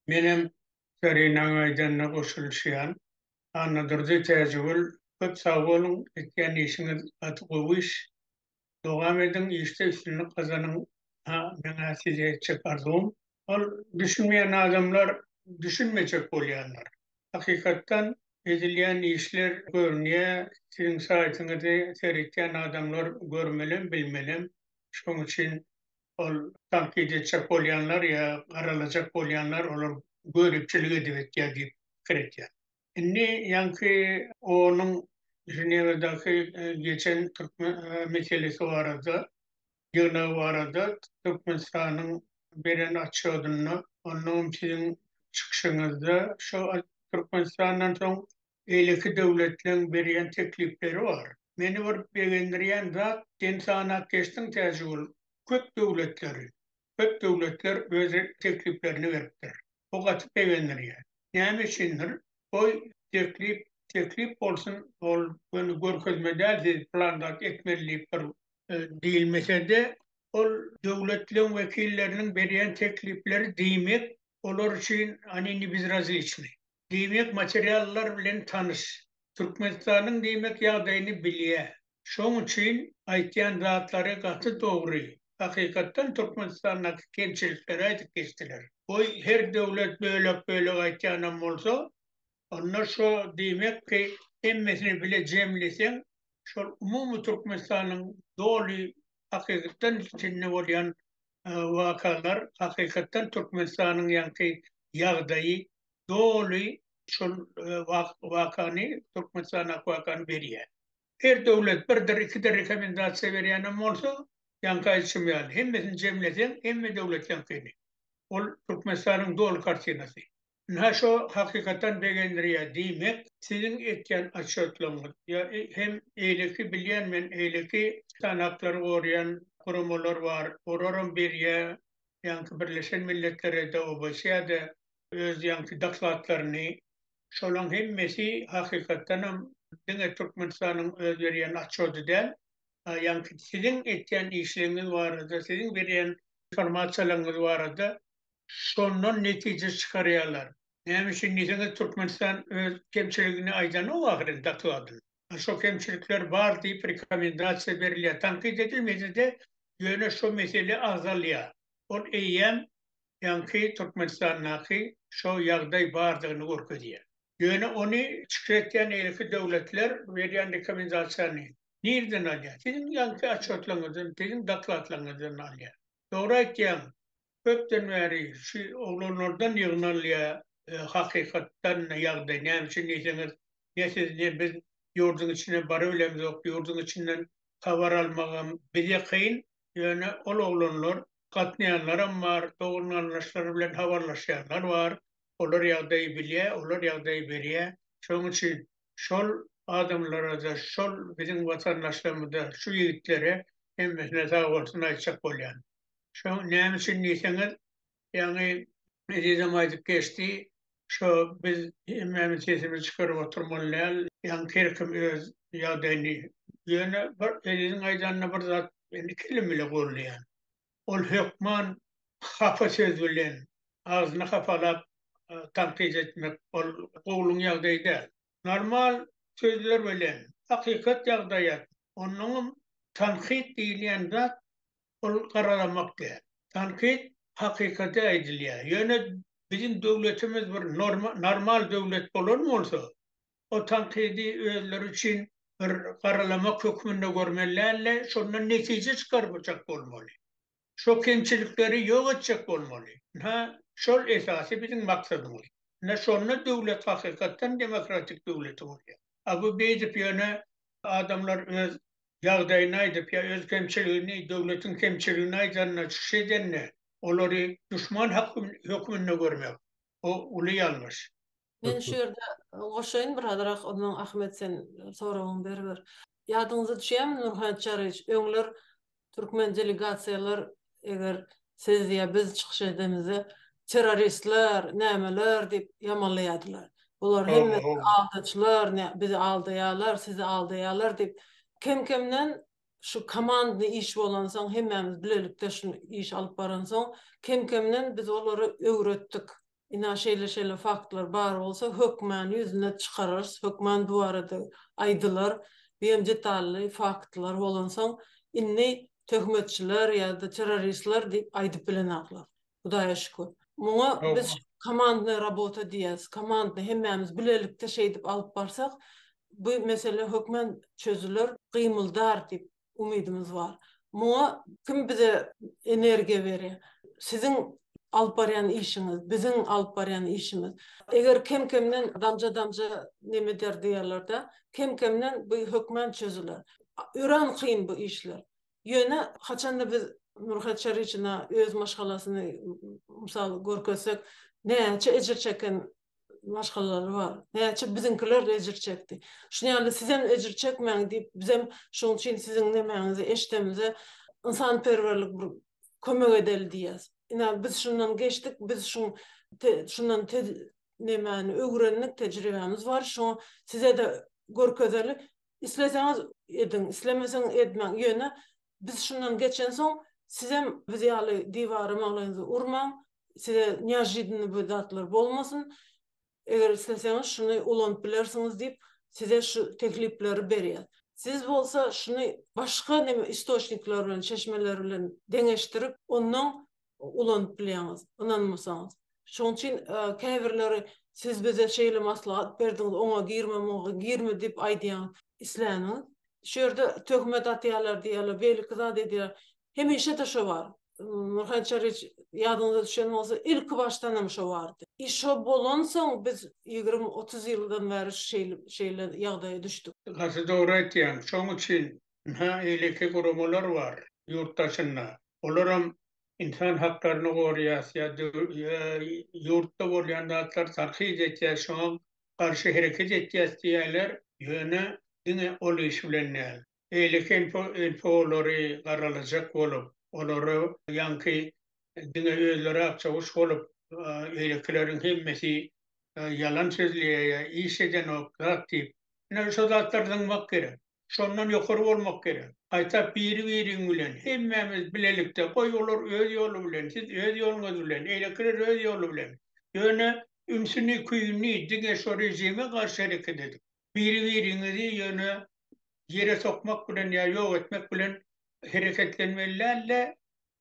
Menem Zarinaň aýdanyna goşulyşýan. Annadurdy Täjigül köp sag boluň etýän işiňiz gaty gowy iş. Dowam ediň işde üstünlik gazanyň ha meňä size etjek arzuwym. Ol düşünmeýän adamlar düşünmejek bolýanlar. Hakykatdan edilýän işler görünýä siziň saýtyňyzy seretýän adamlar görmelem bilmelem şoň üçin ol tankyt etjek bolýanlar ýa garalajak bolýanlar olar göripçilik edip etýär diýip pikir etýän. Indi ýaňky onuň Ženewadaky geçen türkmen meselesi barada ýygnagy barada Türkmenistanyň beren otçýodynda, onnoňam siziň çykyşyňyzda şo Türkmenistandan soň beýleki döwletleň berýän teklipleri bar. Meni bir begendirýän zat, sen sanap geçdiň Täjigül, köp döwletleri, köp döwletler öz tekliplerini beripdir. Bu gaty begendirýär. Näme üçindir, goý teklip teklip bolsun, ol göni görkezme däl siz plan zat etmeli diýip bir diýilmese-de, ol döwletleň wekilleriniň berýän teklipleri diýmek, olar üçin oni ne bezrazliçny. Diýmek, materiallar bilen tanyş. Türkmenistanyň diýmek ýagdaýyny bilýä. Şoň üçin aýtýan zatlary gaty dogry. Hakykatdan Türkmenistandaky kemçilikleri aýdyp geçdiler. Goý her döwlet bölek-bölek aýtýanam bolsa, onda şo diýmek ki hemmesini bile jemleseň, şol umumy Türkmenistanyň doly hakykatdan içinde bolýan wakalar, hakykatdan Türkmenistanyň ýaňky ýagdaýy doly şol wakany, Türkmenistandaky wakany berýär. Her döwlet birdir, ikidir rekomendasiýa berýänem bolsa, ýaňky aýdyşym ýaly, hemmesini jemleseň, hemme döwletleňkini. Ol Türkmenistanyň doly kartinasy. Ynha şo hakykatdan begendirýär diýmek, siziň etýän otçetlaryňyz ýa hem eýleki bilýän men eýleki ynsan haklary goraýan guramalar bar, olaram berýär, ýaňky Birleşen Milletlere-de, OBSE-de öz ýaňky dokladlaryny Şolaň hemmesi hakykatdanam diňe Türkmenistanyň öz berýän otçody däl, ýaňky siziň etýän işleriňiz barada, siziň berýän informasiýalaryňyz barada şondan netije çykarýarlar. Näme üçin diýseňiz Türkmenistan öz kemçiligini aýdanok ahyryn dokladynda. Şo kemçilikler bar diýip rekomendasiýa berilýär. Tankyt edilmese-de ýöne şo mesele agzalýar. Ol eýýäm ýaňky Türkmenistandaky şo ýagdaý bardygyny görkezýär. Ýöne ony çykyş etýän eýleki döwletler berýän rekomendasiýany nirden alýar? Siziň ýaňky otçetlaryňyzdan, siziň dokladlaryňyzdan alýar. Dogry aýtýaň, köpden bäri şu oglanlardan ýygnalýar hakykatdan ýagdaý. Näme üçin diýseňiz, ne siz, ne biz ýurduň içine barybilemzok, ýurduň içinden habar almagam bize kyn, ýöne ol oglanlar Gatnaýanlaram bar, dogan-garyndaşlary bilen habarlaşýanlar bar. Olar ýagdaýy bilýär, olar ýagdaýy berýär. Şonuň üçin şol adamlara-da, şol biziň watandaşlarymyza, şu ýigitlere hemmesine sag bolsun aýtjak bolýan. Şo näme üçin diýseňiz, ýaňy Ezizem aýdyp geçdi, şo biz hemmämiz sesimizi çykaryp oturmaly däl, ýaňky her kim öz ýagdaýyny, ýöne bir Eziziň aýdanyna bir zat men iki elim bile goldaýan. Ol hökman hapa söz bilen agzyny hapalap tankyt etmek ol gowulyň ýagdaýy däl. Normal sözler bilen hakykat ýagdaýa onnoňam tankyt diýilýän zat ol garalamak däl. Tankyt hakykata aýdylýar. Ýöne biziň döwletimiz bir normal döwlet bolan bolsa. O tankydy özleri üçin bir garalamak hökmünde görmeli däl-de, şondan netije çykarmajak bolmaly. Şo kemçilikleri ýok etjek bolmaly. Ynha, şol esasy biziň maksadymyz. Ine, şonda döwlet hakykatdan demokratik döwleti bolýar. A bu beýdip ýöne adamlar öz ýagdaýyny aýdyp ýa öz kemçiligini, döwletiň kemçiligini aýdanda, çykyş edende olary duşman hökmünde görmek, bu uly ýalňyş. Men şu ýerde goşaýyn birazrak, onnoň Ahmet sen soragyňy beriber. Ýadyňyza düşýärmi Nurhan Çaryç, öňler türkmen delegasiýalar eger siz ýa biz çykyş edemizde terroristler, nämeler diýip ýamanlaýardylar. Bular hemmesi aldaçylar, bizi aldaýarlar, sizi aldaýarlar diýip kem-kemden şu komandnyý iş bolansoň hemmämiz bilelikde şu işi alyp baransoň kem-kemden biz olary öwretdik. Ina şeýle-şeýle faktlar bar bolsa hökman ýüzüne çykararys, hökman bu barada aýdylar. Bu hem detally faktlar bolansoň indi töhmetçiler ýa-da terroristler diýip aýdyp bilenaklar. Hudaýa şükür. Muňa biz komandnyý rabota diýýäs. Komandnyý hemmämiz bilelikde şeýdip alyp barsak bu mesele hökman çözüler, gymyldar diýip umydymyz bar. Muňa kim bize energiýa berýär? Siziň alyp barýan işiňiz, biziň alyp barýan işimiz. Eger kem-kemden damja-damja neme eder diýýärler-dä, kem-kemden bu hökman çözüler. Örän kyn bu işler. Ýöne haçanda biz Nurhat Çaryçina öz maşgalasyny mysal görkezsek, näçe ejir çeken maşgalalary bar. Näçe biziňkiler ejir çekdi. Şuny ýaly sizem ejir çekmäň diýip, bizem şoň üçin siziň nemäňizi eşdemize ynsanperwerlik bir kömek edeli diýýäs. Ine biz şundan geçdik, biz şuň şundan nemäni öwrendik, tejribämiz bar. Şoňa size-de görkezeli. Isleseňiz ediň, islemeseňiz etmäň. Ýöne biz şundan geçensoň sizem biz ýaly diwara maňlaýyňyzy urmaň. Size neožidnny bu zatlar bolmasyn. Eger isleseňiz şuny ulanyp bilersiňiz diýip size şu teklipleri berýär. Siz bolsa şuny başga neme istoçnikler bilen, çeşmeler bilen deňeşdirip ondan ulanyp bilýäňiz, ynanmasaňyz. Şonuň üçin käbirleri siz bize şeýle maslahat berdiňiz, oňa girme, muňa girme diýip aýdýaňyz. Isläniňiz. Şu ýerde töhmet atýarlar diýýärler, beýleki zat edýärler. Hemişe-de şo bar. Nurhan Çaryç ýadyňyza düşen bolsa, ilki başdan hem şo bardy. I şo bolansoň biz 20-30 ýyldan bäri şeýle şeýle ýagdaýa düşdük. Gaty dogry aýtýaň. Şoň üçin ynha eýleki guramalar bar ýurt daşynda. Olaram ynsan haklaryny goraýas ýa ýurtda bolýan zatlary tankyt etýäs, şoňa garşy hereket etýäs diýýärler. Ýöne diňe ol iş bilen däl. Beýleki NPO-lary garalajak bolup, olary ýaňky diňe özleri akçaguş bolup, beýlekileriň hemmesi ýalan sözleýär ýa iş edenok zat diýip, ine şo zatlary zyňmak gerek. Şondan ýokary bolmak gerek. Gaýta biri-biriň bilen, hemmämiz bilelikde, goý olar öz ýoly bilen, siz öz ýoluňyz bilen, eýlekiler öz ýoly bilen, ýöne ünsüni, küýüni diňe şo režime garşy hereket edip, Biri-biriňizi ýöne ýere sokmak bilen ýa ýok etmek bilen hereketlenmeli däl-de,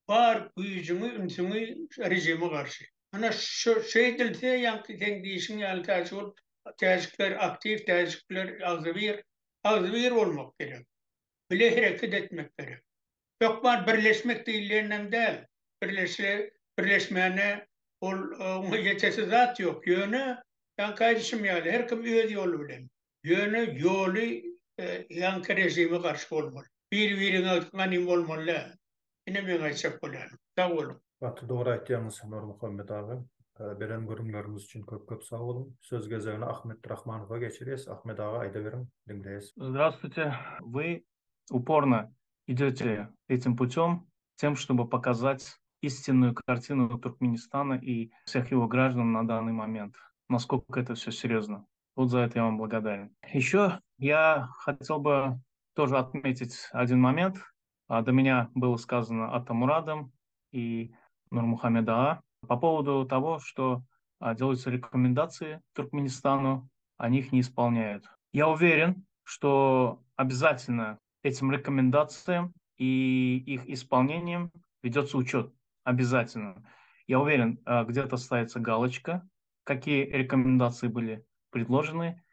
bar güýjüňi, ünsüňi režime garşy. Ana şu şeýdilse ýaňky seň diýşiň ýaly Täjigül, täjikler aktiw, täjikler agzybir, agzybir bolmak gerek. Bile hereket etmek gerek. Hökman birleşmek diýilýänem däl. Birleşse, birleşmäne ol oňa ýetesi zat ýok. Ýöne ýaňky aýdyşym ýaly her kim öz ýoly bilen. Ýöne ýoly ýaňky režime garşy bolmaly. Bir-biriňe ganym bolmaly däl. Ine meň aýtjak bolýanym. Sag boluň. Gaty dogry aýtýaňyz Nurmuhammet aga. Beren gürrüňleriňiz üçin köp köp sag boluň. Söz gezegini Ahmet Rahmanowa geçirýäs. Ahmet aga aýdaweriň, diňleýäs. Здравствуйте. Вы упорно идете этим путем, тем, чтобы показать истинную картину Туркменистана и всех его граждан на данный момент, насколько это все серьезно. Вот за это я вам благодарен. Еще я хотел бы тоже отметить один момент. До меня было сказано Атамурадом и Нурмухамеда по поводу того, что делаются рекомендации Туркменистану, они их не исполняют. Я уверен, что обязательно этим рекомендациям и их исполнением ведется учет. Обязательно. Я уверен, где-то ставится галочка, какие рекомендации были предложены.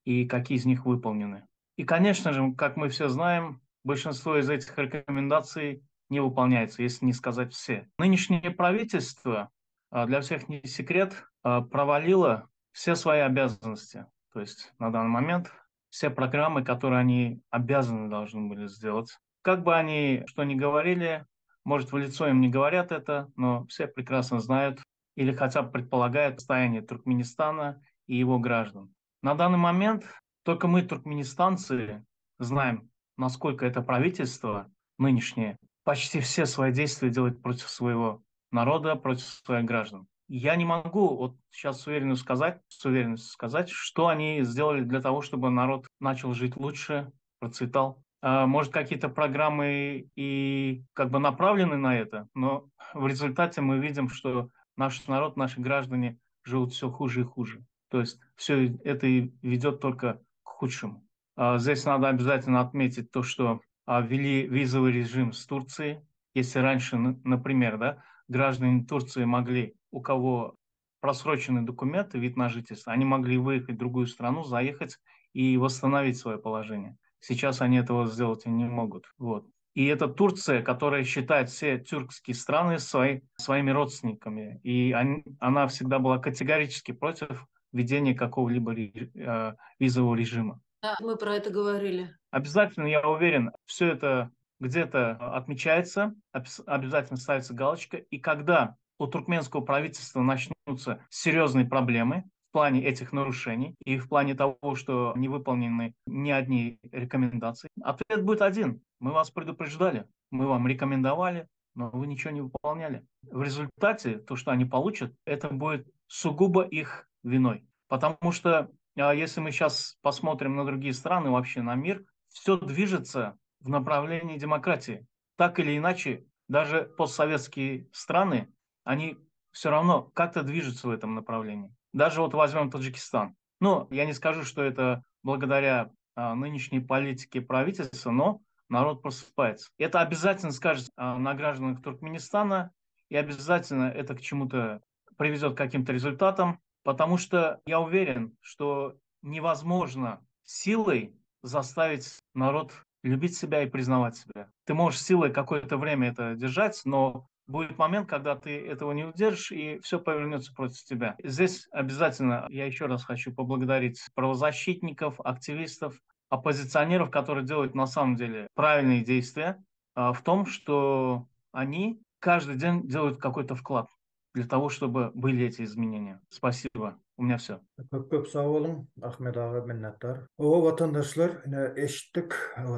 и какие из них выполнены. И, конечно же, как мы все знаем, большинство из этих рекомендаций не выполняется, если не сказать все. Нынешнее правительство, а, для всех не секрет, а, провалило все свои обязанности. То есть на данный момент все программы, которые они обязаны должны были сделать. Как бы они что ни говорили, может, в лицо им не говорят это, но все прекрасно знают или хотя бы предполагают состояние Туркменистана и его граждан. На данный момент только мы, туркменистанцы, знаем, насколько это правительство нынешнее почти все свои действия делает против своего народа, против своих граждан. Я не могу вот сейчас с уверенностью сказать, с уверенностью сказать, что они сделали для того, чтобы народ начал жить лучше, процветал. А, может, какие-то программы и как бы направлены на это, но в результате мы видим, что наш народ, наши граждане живут все хуже и хуже. То есть все это ведет только к худшему. А, здесь надо обязательно отметить то, что а, ввели визовый режим с Турцией. Если раньше, например, да, граждане Турции могли, у кого просрочены документы, вид на жительство, они могли выехать в другую страну, заехать и восстановить свое положение. Сейчас они этого сделать не могут. Вот. И это Турция, которая считает все тюркские страны свои, своими родственниками. И они, она всегда была категорически против введения какого-либо э, визового режима. Да, мы про это говорили. Обязательно, я уверен, все это где-то отмечается, обязательно ставится галочка. И когда у туркменского правительства начнутся серьезные проблемы в плане этих нарушений и в плане того, что не выполнены ни одни рекомендации, ответ будет один. Мы вас предупреждали, мы вам рекомендовали, но вы ничего не выполняли. В результате то, что они получат, это будет сугубо их виной. Потому что а, если мы сейчас посмотрим на другие страны, вообще на мир, все движется в направлении демократии. Так или иначе, даже постсоветские страны, они все равно как-то движутся в этом направлении. Даже вот возьмем Таджикистан. Ну, я не скажу, что это благодаря а, нынешней политике правительства, но народ просыпается. Это обязательно скажется а, на гражданах Туркменистана, и обязательно это к чему-то приведет к каким-то результатам, потому что я уверен, что невозможно силой заставить народ любить себя и признавать себя. Ты можешь силой какое-то время это держать, но будет момент, когда ты этого не удержишь, и все повернется против тебя. Здесь обязательно я еще раз хочу поблагодарить правозащитников, активистов, оппозиционеров, которые делают на самом деле правильные действия а, в том, что они каждый день делают какой-то вклад для того, чтобы были эти изменения. Спасибо. У меня все. Köp köp sag boluň Ahmet aga minnetdar. Hawa watandaşlar ine eşitdik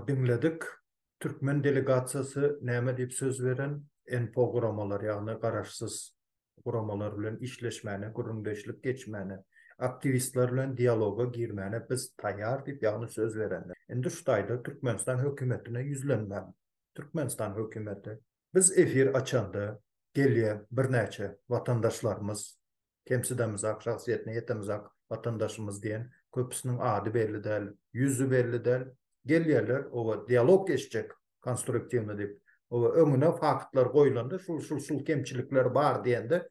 diňledik türkmen delegasiýasy näme diýip söz beren NPO guramalar ýagny garaşsyz guramalar bilen işleşmäne gürrüňdeşlik geçmäne aktiwistler bilen dialoga girmäne biz taýýar diýip ýagny söz berenler. Indi şu taýda Türkmenistan hökümetine ýüzlenmäm. Türkmenistan hökümeti biz efir açanda gelýä birnäçe watandaşlarymyz Kemsidemizak, şahsyýetine ýetemizak watandaşymyz diýen köpüsiniň ady belli däl, ýüzi belli däl. Gelýärler, oba dialog geçjek konstruktiwny diýip. Oba öňüne faktlar goýlanda şul şul şul kemçilikler bar diýende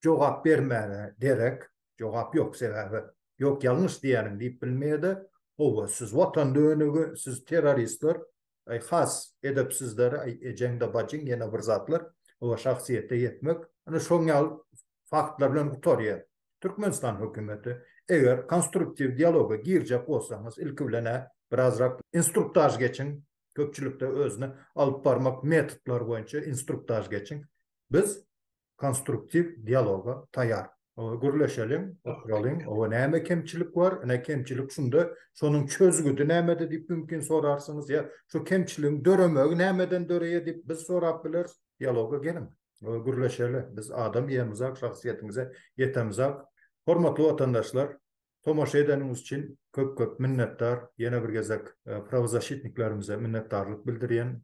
jogap bermäne derek, jogap ýok sebäbi ýok ýalňyş diýýäniň diýip bilmeýärde, oba siz watan dönügi, siz terroristler, aý has edepsizleri, aý ejeň-de bajyň ýene bir zatlar, oba şahsyýete ýetmek. Ine şoň ýaly faktlar bilen gutarýar. Türkmenistan hökümeti, eger konstruktiw dialoga girjek bolsaňyz, ilki bilen-ä birazrak instruktaž geçiň, köpçülikde özüni alyp barmak metodlary boýunça instruktaž geçiň. Biz konstruktiw dialoga taýýar. Gürleşeliň, oturalyň, oba näme kemçilik bar, ine kemçilik şunda, şonuň çözgüdi nämede diýip mümkin sorarsyňyz, ýa şu kemçiligiň döremegi nämeden döreýär diýip biz sorap bileris. Dialoga geliň. Gürleşeli. Biz adam ýemizak, şahsyýetiňize ýetemizak. Hormatly watandaşlar, tomaşa edeniňiz üçin köp-köp minnetdar. Ýene bir gezek prawozaşitniklerimize minnetdarlyk bildirýän.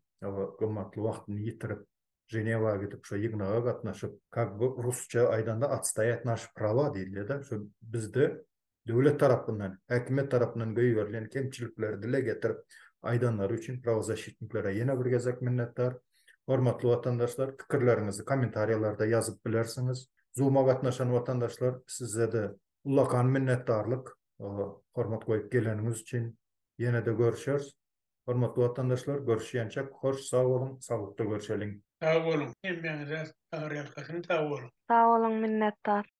Gymmatly wagtyny ýitirip, Ženewa gidip, şo ýygnaga gatnaşyp, kak by rusça aýdanda otstaýat naşy prawa diýilýär-de, şo bizde döwlet tarapyndan, häkimiýet tarapyndan goýberilen kemçilikleri dile getirip aýdanlary üçin prawozaşitniklere ýene bir gezek minnetdar. Hormatly watandaşlar, pikirleriňizi kommentariýalarda ýazyp bilersiňiz. Zoom-a gatnaşan watandaşlar, size-de ullakan minnetdarlyk. Hormat goýup geleniňiz üçin ýene-de görüşeris. Hormatly watandaşlar, görüşýänçäk hoş sag boluň, saglykda görşeliň. Sag boluň, hemmäňize Taňryýalkasyn sag boluň. Sag boluň minnetdar.